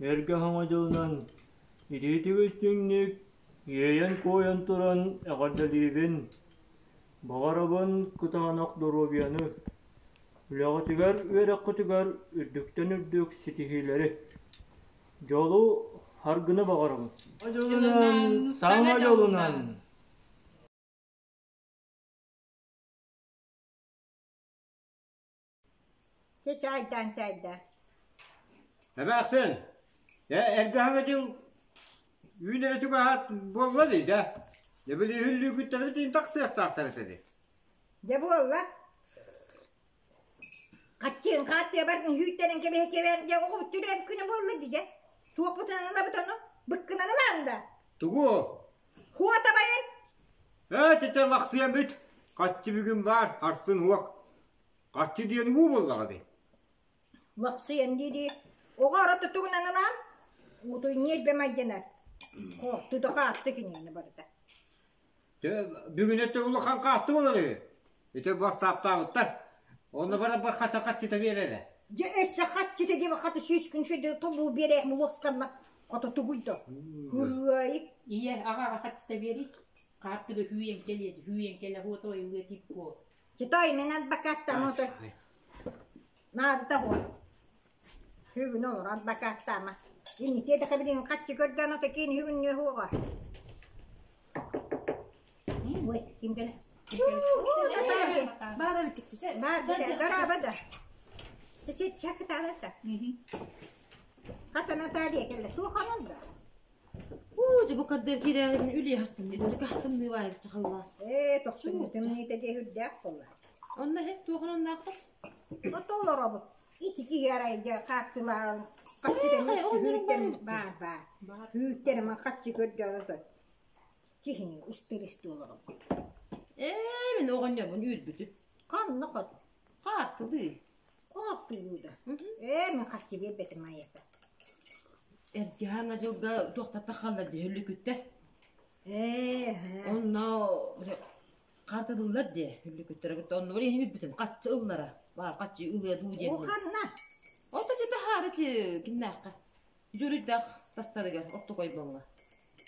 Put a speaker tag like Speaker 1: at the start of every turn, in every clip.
Speaker 1: Эргэ Саҥа дьылынан итиитик-истиҥник иэйэн-куойан туран эҕэрдэлиибин! Баҕарабын кытаанах доруобуйаны, үлэҕитигэр, үөрэххитигэр үрдүктэн үрдүк ситиһиилэри, дьолу, саргыны баҕарабын! Дьолунан, саҥа дьолунан!
Speaker 2: Чэ чаайдаан чаайдаа.
Speaker 3: Эмээхсин, ээ эрдэҕинэ дьыл үүнэрэ чугаһаат буолла дии да. Дьэ били үһүллүүгүттэрбит иһин тахсыахтаахтар этэ дии.
Speaker 2: Дьэ буолла. Хаччыын хааттыа бардын үүттэрин кэбиһэ кэбиһэн дьэ оҕобут түрээм күнэ буолла дии дьэ. Туохпутунан ылабыт ону? Быккынан ылаан да.
Speaker 3: Тугу?
Speaker 2: Хуотабайын!
Speaker 3: Ээ тэтэ лахсыйан бүт. Хаччы бүгүн баар, арсын уох. Харчы диэн уу буоллаҕа дии.
Speaker 2: Лахсыйан дии-дии оҕо ора тутугунан ылаан, утуй ньиэрбэ майдьанар. Хоохтута хаатты кинини барыта.
Speaker 3: Бүгүн өттө улахан хаатты буолар үһү. Ити бассааптаабыттар. Онно баран бар хата хаччыта биэрэрэ.
Speaker 2: Дьэ өссө хаччыта диэбэ хата сүүс күн шөдө тобуу биэрээх мулуосканна хото тугуй да. Хырыайык.
Speaker 4: Ийэ аҕаҕа хаччыта биэрий. Хаартыга хүүйэн кэлиэ, хүүйэн кэлэ хуото ойылыа типпо.
Speaker 2: Читай мен адвокаттаама отой. Наадата суох. Бүгүн олор адвокаттаама. Инники да билигин хаччы көрдөөн ото киин үһүгүннүө суоҕа. Ой, ким кэлэ?
Speaker 5: Баар эбит
Speaker 2: Баар дорообо да. Чэ чакытаалата. Хата Наталья кэллэ. Суох онон да.
Speaker 5: Уу, дьэ бу кардыар киирээримин үлүйэ астым, иччэкэ тымныы чахаллаа.
Speaker 2: Ээ, тохсунньу тымныыта диэ үрдээх буолла.
Speaker 5: Онно иһит туох оннаахпыт?
Speaker 2: Ото олоробут. Ити киһи арай дьэ хааттылаан хаччы күүттэн баар баар. Күүттэрим хаччы көрдөөн киһини ыстыр-исти олоробут.
Speaker 5: Ээ, мин оҕонньорбун үүрбүтүм.
Speaker 2: Ханна хот?
Speaker 5: Хаартылыы.
Speaker 2: Хаартылыы да. Ээ, мин хаччы биэрбэтим айата.
Speaker 5: Эргэ хаҥа дьылга туохтаттан халлар дии өлүкүттэр.
Speaker 2: Ээ,
Speaker 5: Онно хаартылыыллар дии өлүкүттэрэ кытта оннугар иһин үрбүтүм хаччы ыллара. Баар хаччы ылыа дуу диэн.
Speaker 2: Ол ханна?
Speaker 5: Ол да ситэ хаары кимнээххэ. Дьүрүйдэх тастарыгар ортокой буолла.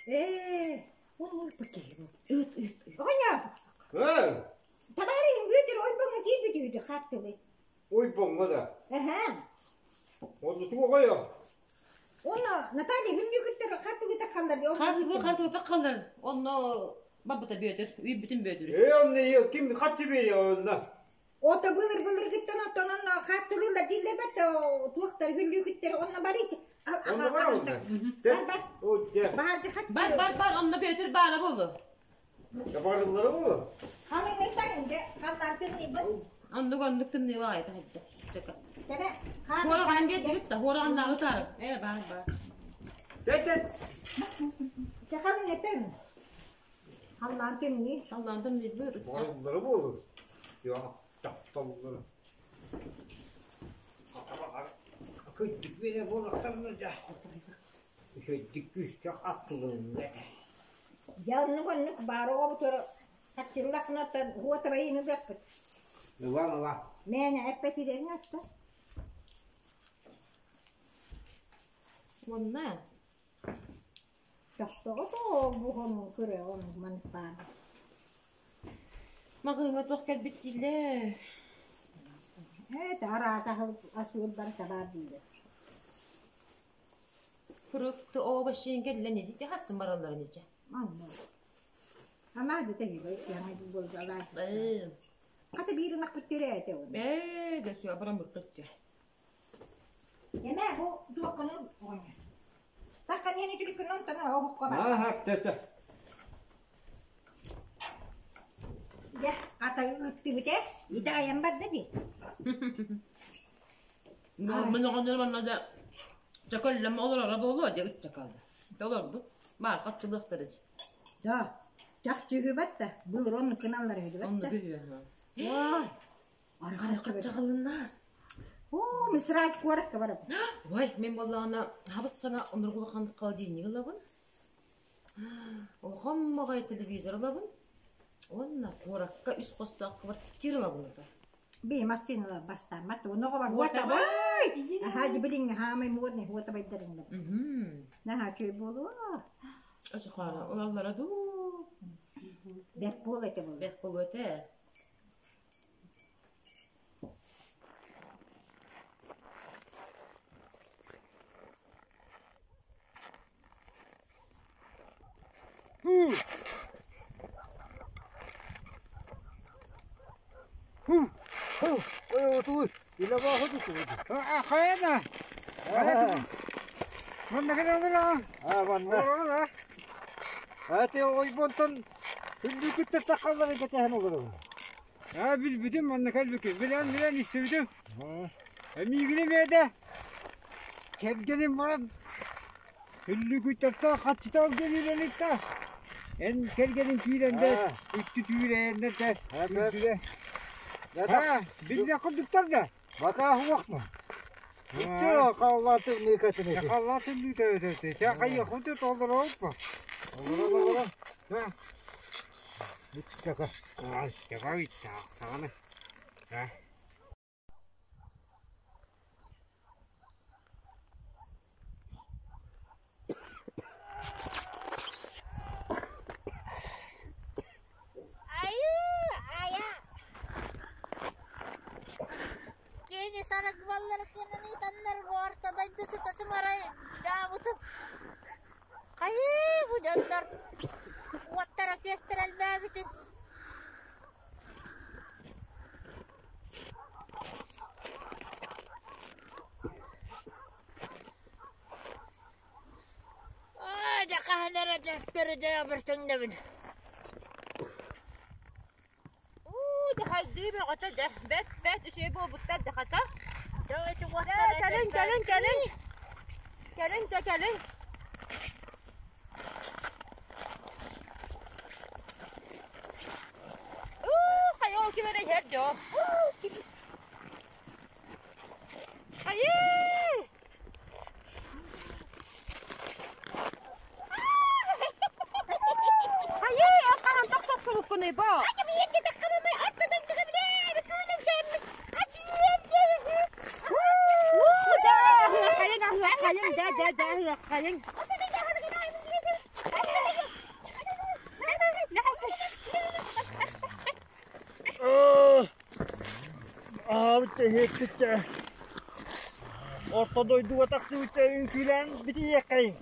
Speaker 2: Ээ, ол ылбыт киһи бу.
Speaker 5: Ыт, ыт, ыт.
Speaker 2: Оҕонньор!
Speaker 3: Ээ!
Speaker 2: Табаарыһым Бүөтүр ойбоҥҥо киирбит үһү хааттылыы.
Speaker 3: Ойбоҥҥо да?
Speaker 2: Эһээ.
Speaker 3: Онно туох ойо?
Speaker 2: Онно Наталья хүннүкүттэр хаттылыта халлар.
Speaker 5: Хаттылы хаттылыта халлар. Онно барбыта Бүөтүр, үйбүтүн Бүөтүр.
Speaker 3: Ээ, онно ким хатты биэриэ онно?
Speaker 2: Ото былыр-былыргыттан оттон онно хааттылыыллар дииллэр бэрт туохтар хүллүүкүттэр онно барыч.
Speaker 3: Онно бар онно.
Speaker 2: Бар бар.
Speaker 5: Бар бар бар онно Бүөтүр баара буолу.
Speaker 3: Барыллара буолу.
Speaker 2: Халыҥныттан инде халлаан тымныйбыт.
Speaker 5: Оннук оннук тымныйба айта хадьа. Чака. Хуораҕанан биэрдигит да хуораҕаннааҕы таарын. Ээ баар баар.
Speaker 3: Тет
Speaker 2: Чахалыҥныттан Халлаан тымныы.
Speaker 5: Халлаан тымныйбыт ычча.
Speaker 3: Барыллара буолу. Я тапталлара. Кырдьык биэрэ буолахтарына да үчүгэйдик күүскэ аттылынна этэ.
Speaker 2: Дьэ оннук оннук баар оҕобутугар хаччыллаххына уотабайыны ылыахпыт.
Speaker 3: Ылан ыла.
Speaker 2: Мээнэ эппэтилэрин аттас.
Speaker 5: Уонна
Speaker 2: Тохтоҕо тоҕо буһан кыра оннук маннык баар.
Speaker 5: Маҕаһыыҥҥа туох кэлбит дииллэр?
Speaker 2: Ээ, араас ас-үөл барыта баар дииллэр.
Speaker 5: Фрукты, овощи кэллэн ити хассын баралларын ичэ.
Speaker 2: Манна. Алаадьы тэһигэ яҥа буолга алаадьы. Хата биир ынахпыт төрөөтө оны.
Speaker 5: Ээ, да сүө бараммыппыт
Speaker 2: Эмээ бу туохханы оҕонньор. Таххан иһэн үтүлүккүн онтон оһоххо бар.
Speaker 3: Ааһа, тете.
Speaker 2: Дьэ, хата ыттыбыт ээ, итэҕэйэн барда дии.
Speaker 5: Мин оҕонньор манна да чөкөллөм олороро буолуо дьэ ыччакалла. Олорбут. Баар хаччылыахтара дии.
Speaker 2: Да, чахчы үһү да, былыр оннук гыналлар үһү
Speaker 5: Оннук
Speaker 2: да.
Speaker 5: үһү.
Speaker 2: Ой,
Speaker 5: Арай хаччаҕалынна.
Speaker 2: Оо, мисраат куоракка барабын.
Speaker 5: Ой, мин буоллаҕына хабыс саҥа оннук улахан холодильник ылабын. Улахан маҕай телевизор ылабын. Уонна куоракка үс хостоох квартира ылабын ото.
Speaker 2: Би массыыналар бастааммат, ону оҕолор уотабай! Аһаа дьибилиҥ хаамай муодный хуота байдарын. Наһаа үчүгэй буолуо.
Speaker 5: Ачахаана ылаллара дуу.
Speaker 2: Бэрт буол этэ буолуо.
Speaker 5: Бэрт буолуо этэ.
Speaker 3: Хайа Манна Манна. Ати ойбонтон хүллүүкүттэр тахалларын кэтэһэн олоробун. Аа билбитим манна кэлбиккин. Билэн билэн истибитим. Миигин эмиэ кэргэним баран Хүллүкүттэртэн хаччыта ол кэлиилэнитта. Эн кэргэнин киирэн да үттү түүрэйэннэр да үрдүгэ. Аа, биллэх курдуктар да.
Speaker 6: Бакаа хуохну. Иччэ халлаатын мыыкатын эти.
Speaker 3: Халлаатын мыыкатын Ча хайыахпын толорооппа.
Speaker 6: Олорон олорон. Иччэка.
Speaker 3: Иччэка иччаахтаҕына.
Speaker 7: Айыы, айа! Кини сарагбаллар кэнэн ыытаннар орто дойду сыта сымарай дьаабытын. Хайыы, бу дьоннор уоттара күөстэрэ элбээбитин. Аа, дьэ хаһан эрэ дьэхтэри дьаабыр төҥнөбүн.
Speaker 5: Уу, дьахайдыы бөҕөтө дьэ. Бэт, бэт үчүгэй буолбуттар дьахата. Кэлин, кэлин, кэлин. Кэлин, дьэ, кэлин. Уу, хайа ол ким эрэ иһэр дьо. Хайыы! Хайыы, хаһан тахсахсыбыккыный бо? Хайын, да, да, да, хайын.
Speaker 1: Аабыт иһиэккитчэ орто дойдуга тахсыбычча үҥкүүлээн битийиэххэйиҥ.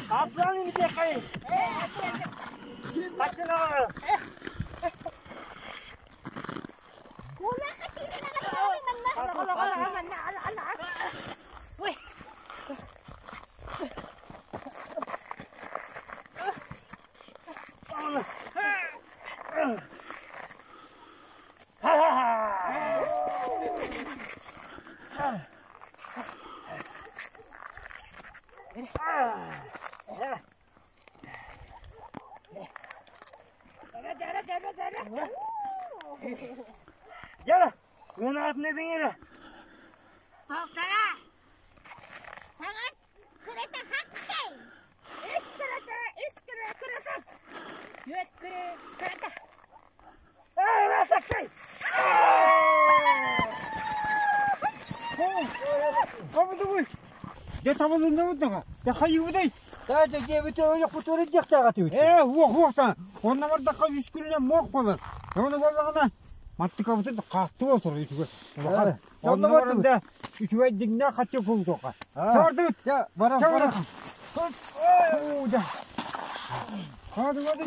Speaker 1: Аплан имитиэххэйиҥ. Хаччынаҕа. Дьара, ынаатын этиҥ эрэ.
Speaker 7: Полтора. Таҥас кырата хаккай. Үс кырата, үс кыра кырата.
Speaker 4: Түөрт кырата.
Speaker 1: Эй, Расаккай!
Speaker 3: Хобудугуй! Дьэ табылынныбыт даҕа. Дьэ хайыыбытай?
Speaker 6: Та дьэ дьиэбит ойохпутугар илдьиэхтээх этибит.
Speaker 3: Ээ, уох уохтан. Онно бардахха үс күнүнэн муох буолар. Оны буоллаҕына маттыкабытын хааттыы отур үчүгэй. Улахан. Онно барында үчүгэй дьиҥнээх хаччы кулутуохха. Бардыбыт.
Speaker 6: Чэ, баран, баран.
Speaker 3: Уу, да. Хады, хады.